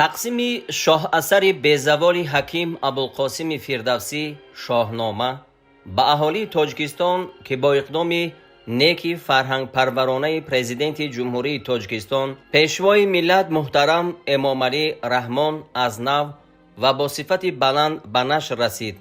Тақсими шоҳасари безаволи Ҳаким Абулқосими Фирдавсӣ, «Шоҳнома», ба аҳолии Тоҷикистон, ки бо иқдоми неки фарҳангпарваронаи Президенти Ҷумҳурии Тоҷикистон, Пешвои миллат муҳтарам Эмомалӣ Раҳмон аз нав ва бо сифати баланд ба нашр расид,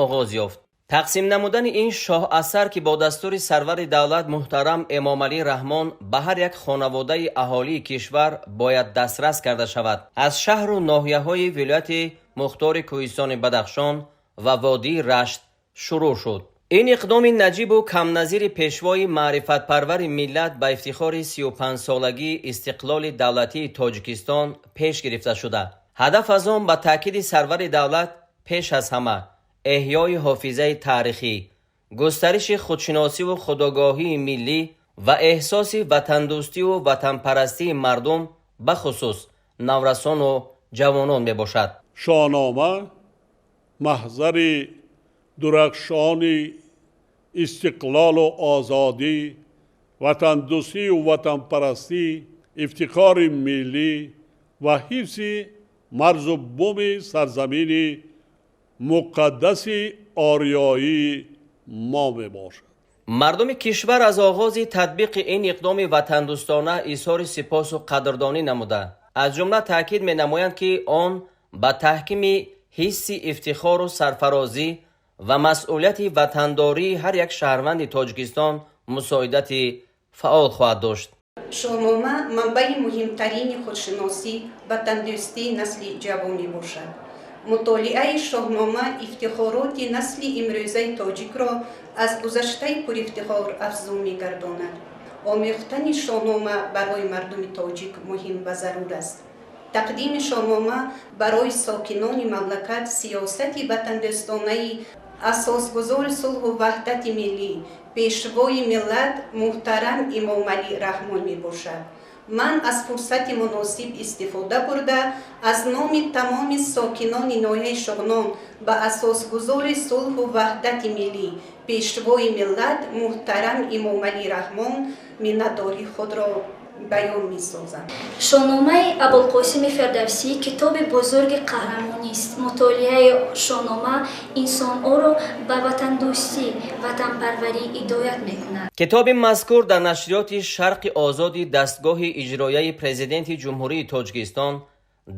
оғоз ёфт. Тақсим намудани ин шоҳасар, ки бо дастури сарвари давлат муҳтарам Эмомалӣ Раҳмон ба ҳар як хонаводаи аҳолии кишвар бояд дастрас карда шавад, аз шаҳру ноҳияҳои вилояти мухтори Кӯҳистони Бадахшон ва водии Рашт шурӯъ шуд. Ин иқдоми наҷибу камназири пешвои маърифатпарвари миллат ба ифтихори 35-солагии истиқлоли давлатии Тоҷикистон пеш гирифта шуда, ҳадаф аз он, ба таъкиди сарвари давлат, пеш аз ҳама эҳёи ҳофизаи таърихӣ, густариши худшиносиву худогоҳии миллӣ ва эҳсоси ватандӯстиву ватанпарастии мардум, бахусус наврасону ҷавонон мебошад. Шоҳнома маҳзари дурахшони истиқлолу озодӣ, ватандӯстию ватанпарастӣ, ифтихори миллӣ ва ҳифзи марзу буми сарзамини муқаддаси ориёии мо мебошад. Мардуми кишвар аз оғози татбиқи ин иқдоми ватандӯстона изҳори сипосу қадрдонӣ намуда, аз ҷумла таъкид менамоянд, ки он ба таҳкими ҳисси ифтихору сарфарозӣ ва масъулияти ватандории ҳар як шаҳрванди Тоҷикистон мусоидати фаъол хоҳад дошт. Шоҳнома манбаи муҳимтарини худшиносӣ, ватандӯстии насли ҷавон мебошад. Мутолиаи Шоҳнома ифтихороти насли имрӯзаи тоҷикро аз гузаштаи пурифтихор афзун мегардонад. Омӯхтани Шоҳнома барои мардуми тоҷик муҳим ва зарур аст. Тақдими Шоҳнома барои сокинони мамлакат сиёсати ватандӯстонаи асосгузори сулҳу ваҳдати миллӣ, Пешвои миллат муҳтарам Эмомалӣ Раҳмон мебошад. Ман аз фурсати муносиб истифода бурда, аз номи тамоми сокинони ноҳияи Шоғнон ба асосгузори сулҳу ваҳдати миллӣ, Пешвои миллат муҳтарам Эмомалӣ Раҳмон миннатдории худро баён месозам. Шоҳномаи Абулқосими Фирдавсӣ китоби бузурги қаҳрамонист. Мутолиаи Шоҳнома инсонҳоро ба ватандӯстӣ, ватанпарварӣ ҳидоят мекунад. Китоби мазкур дар нашриёти «Шарқи озоди» дастгоҳи иҷрояи Президенти Ҷумҳурии Тоҷикистон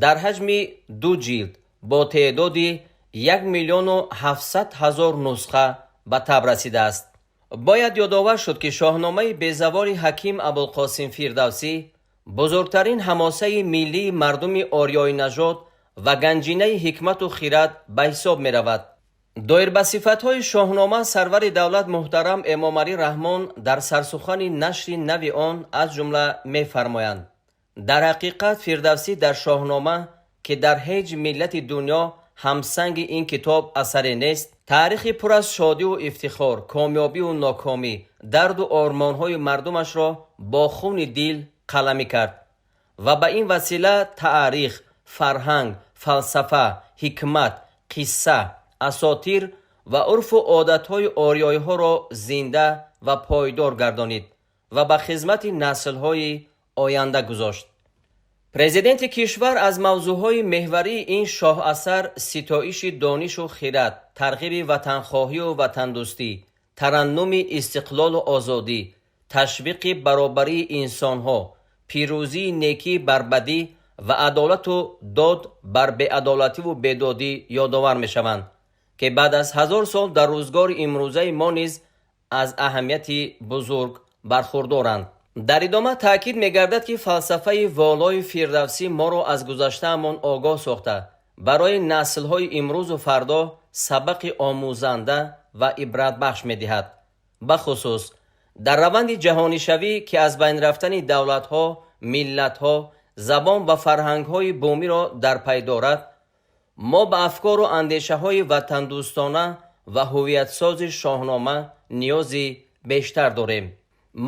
дар ҳаҷми ду ҷилд бо теъдоди 1 700 000 нусха ба таб расидааст. Бояд ёдовар шуд, ки Шоҳномаи безаволи Ҳаким Абулқосим Фирдавсӣ бузургтарин ҳамосаи миллии мардуми ориёинажод ва ганҷинаи ҳикмату хирад ба ҳисоб меравад. Доир ба сифатҳои Шоҳнома сарвари давлат муҳтарам Эмомалӣ Раҳмон дар сарсухани нашри нави он аз ҷумла мефармоянд: «Дар ҳақиқат, Фирдавсӣ дар Шоҳнома, ки дар ҳеҷ миллати дунё ҳамсанги ин китоб асаре нест, таърихи пур аз шодиву ифтихор, комёбиву нокомӣ, дарду ормонҳои мардумашро бо хуни дил қаламӣ кард ва ба ин васила таърих, фарҳанг, фалсафа, ҳикмат, қисса, асотир ва урфу одатҳои ориёиҳоро зинда ва пойдор гардонид ва ба хизмати наслҳои оянда гузошт». Президенти кишвар аз мавзӯъҳои меҳварии ин шоҳасар ситоиши донишу хирад, тарғиби ватанхоҳию ватандӯстӣ, тараннуми истиқлолу озодӣ, ташвиқи баробарии инсонҳо, пирӯзии некӣ бар бадӣ ва адолату дод бар беадолативу бедодӣ ёдовар мешаванд, ки баъд аз 1000 сол дар рӯзгори имрӯзаи мо низ аз аҳамияти бузург бархурдоранд. Дар идома таъкид мегардад, ки фалсафаи волои Фирдавсӣ моро аз гузаштаамон огоҳ сохта, барои наслҳои имрӯзу фардо сабақи омӯзанда ва ибратбахш медиҳад. Бахусус дар раванди ҷаҳонишавӣ, ки аз байн рафтани давлатҳо, миллатҳо, забон ва фарҳангҳои бумиро дар пай дорад, мо ба афкору андешаҳои ватандӯстона ва ҳувиятсози Шоҳнома ниёзи бештар дорем.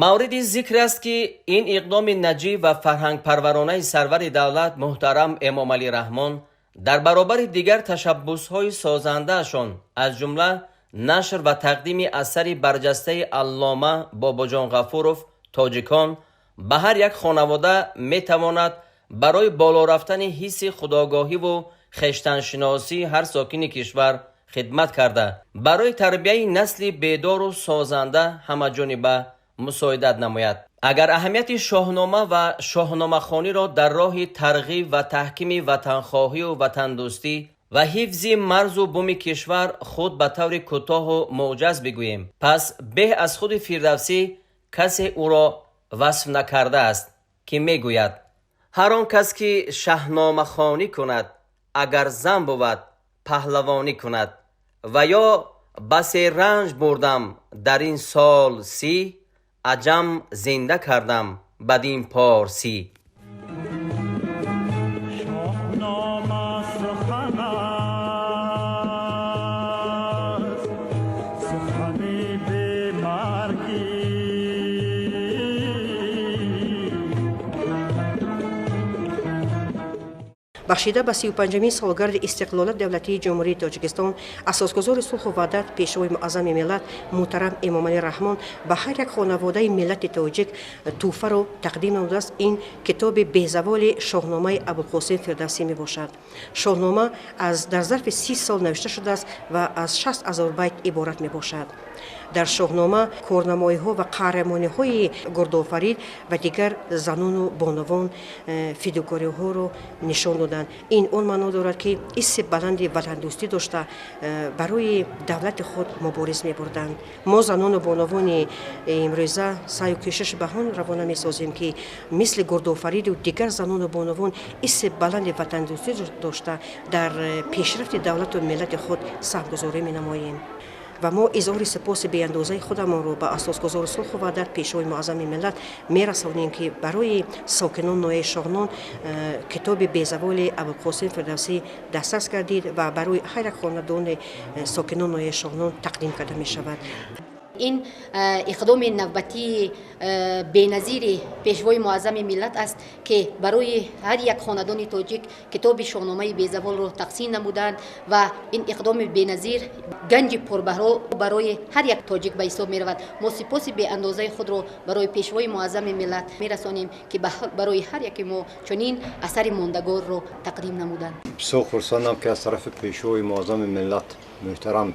Мавриди зикр аст, ки ин иқдоми наҷиб ва фарҳангпарваронаи сарвари давлат муҳтарам Эмомалӣ Раҳмон дар баробари дигар ташаббусҳои созандаашон, аз ҷумла нашр ва тақдими асари барҷастаи аллома Бобоҷон Ғафуров «Тоҷикон» ба ҳар як хонавода метавонад Барои боло рафтани ҳисси худогоҳиву хештаншиносии ҳар сокини кишвар хидмат карда, барои тарбияи насли бедору созанда ҳамаҷониба мусоидат намояд. Агар аҳамияти Шоҳнома ва шоҳномахониро дар роҳи тарғиб ва таҳкими ватанхоҳию ватандӯстӣ ва ҳифзи марзу буми кишвар худ ба таври кӯтоҳу муҷаз бигӯем, пас беҳ аз худи Фирдавсӣ касе ӯро васф накардааст, ки мегӯяд: «Ҳар он кас ки шаҳномахонӣ кунад, агар зан бувад, паҳлавонӣ кунад» ва ё «Басе ранҷ бурдам дар ин сол 30, аҷам зинда кардам бадин порсӣ». Шоҳнома сухан аст, сухани бемаргӣ. Бахшида ба 35-умин солгарди истиқлолияти давлатии Ҷумҳурии Тоҷикистон, асосгузори сулҳу ваҳдат, Пешвои муаззами миллат муҳтарам Эмомалӣ Раҳмон ба ҳар як хонаводаи миллати тоҷик тӯҳфаро тақдим намудааст. Ин китоби безаволи Шоҳномаи Абулқосим Фирдавсӣ мебошад. Шоҳнома дар зарфи 30 сол навишта шудааст ва аз 60 000 байт иборат мебошад. Дар Шоҳнома корнамоиҳо ва қаҳрамониҳои Гурдофарид ва дигар занону бонувон, фидокориҳоро нишон доданд. Ин он маъно дорад, ки ҳисси баланди ватандӯстӣ дошта, барои давлати худ мубориз мебурданд. Мо, занону бонувони имрӯза, саъю кӯшиш ба он равона месозем, ки мисли Гурдофариду дигар занону бонувон ҳисси баланди ватандӯстӣ дошта, дар пешрафти давлату миллати худ саҳмгузорӣ менамоем. Ва мо изҳори сипоси беандозаи худамонро ба асосгузори сулҳу ваҳдат, Пешвои муаззами миллат мерасонем, ки барои сокинон ноҳияи Шоҳнон китоби безаволи Абулқосим Фирдавсӣ дастрас гардид ва барои ҳар як хонадони сокинон ноҳияи Шоҳнон тақдим карда мешавад. Ин иқдоми навбатии беназири Пешвои муаззами миллат аст, ки барои ҳар як хонадони тоҷик китоби Шоҳномаи безаволро тақсим намуданд. Ва ин иқдоми беназир ганҷи пурбаҳро барои ҳар як тоҷик ба ҳисоб меравад. Мо сипоси беандозаи худро барои Пешвои муаззами миллат мерасонем, ки барои ҳар яке мо чунин асари мондагорро тақдим намуданд. Бисёр хурсандам, ки аз тарафи Пешвои муаззами миллат муҳтарам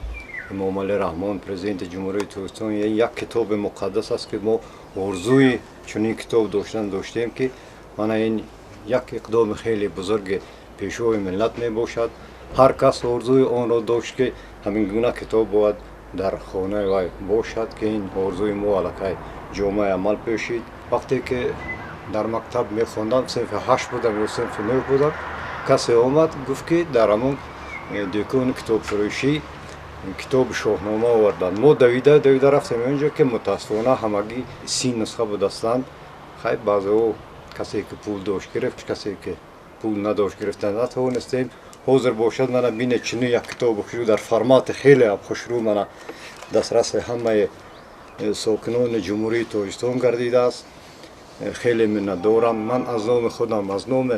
Эмомалӣ Раҳмон, Президенти Ҷумҳурии Тоҷикистон, як китоби муқаддас аст, ки мо орзуи чунин китоб доштан доштем, ки мана ин як иқдоми хеле бузурги Пешвои миллат мебошад. Ҳар кас орзуи онро дошт, ки ҳамин гуна китоб бояд дар хонаи вай бошад, ки ин орзуи мо аллакай ҷомаи амал пӯшид. Вақте ки дар мактаб мехондам, синфи ҳашт будам ё синфи нӯҳ будам, касе омад, гуфт, ки дар ҳамон дукони китобфурӯшӣ китоби Шоҳнома оварданд. Мо давида давида рафтем онҷо, ки мутаассифона ҳамагӣ 30 нусха будастанд. Хай, баъзеҳо, касе ки пул дошт, гирифт, касе ки пул надошт, гирифта натавонистем. Ҳозир бошад, мана бинед, чунин як китоби хушрӯ дар формати хеле хушрӯ мана дастраси ҳамаи сокинони Ҷумҳурии Тоҷикистон гардидааст. Хеле миннатдорам. Ман аз номи худам, аз номи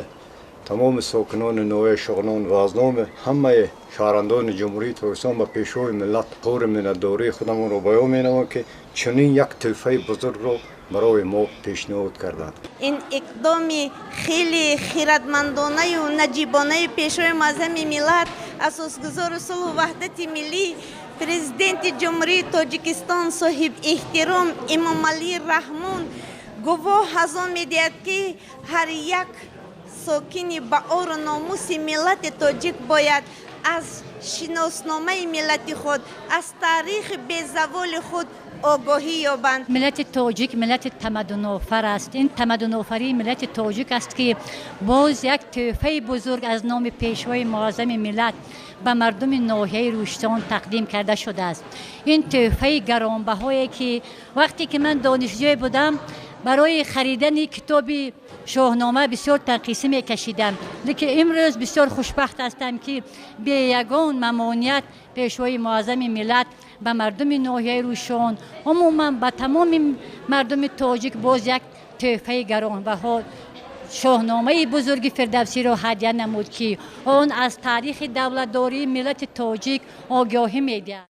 тамоми сокинони ноҳияи Шоҳнон ва аз номи ҳамаи шаҳрвандони Ҷумҳурии Тоҷикистон ба Пешвои миллат изҳори миннатдории худамонро баён менамоям, ки чунин як тӯҳфаи бузургро барои мо пешниҳод карданд. Ин иқдоми хеле хиратмандонаю наҷибонаи Пешвои муаззами миллат, асосгузори сулҳу ваҳдати миллӣ, Президенти Ҷумҳурии Тоҷикистон соҳиб эҳтиром Эмомалӣ Раҳмон гувоҳ аз он медиҳад, ки ҳар як сокини ба ору номуси миллати тоҷик бояд аз шиносномаи миллати худ, аз таърихи безаволи худ огоҳӣ ёбанд. Миллати тоҷик миллати тамаддунофар аст. Ин тамаддунофарии миллати тоҷик аст, ки боз як тӯҳфаи бузург аз номи Пешвои муаззами миллат ба мардуми ноҳияи Рӯштон тақдим карда шудааст. Ин тӯҳфаи гаронбаҳое, ки вақте ки ман донишҷӯе будам, барои харидани китоби Шоҳнома бисёр танқисӣ мекашидам, лекин имрӯз бисёр хушбахт ҳастам, ки бе ягон мамоният Пешвои муаззами миллат ба мардуми ноҳияи Рӯшон, умуман ба тамоми мардуми тоҷик боз як тӯҳфаи гаронбаҳо, Шоҳномаи бузурги Фирдавсиро ҳадя намуд, ки он аз таърихи давлатдории миллати тоҷик огоҳӣ медиҳад.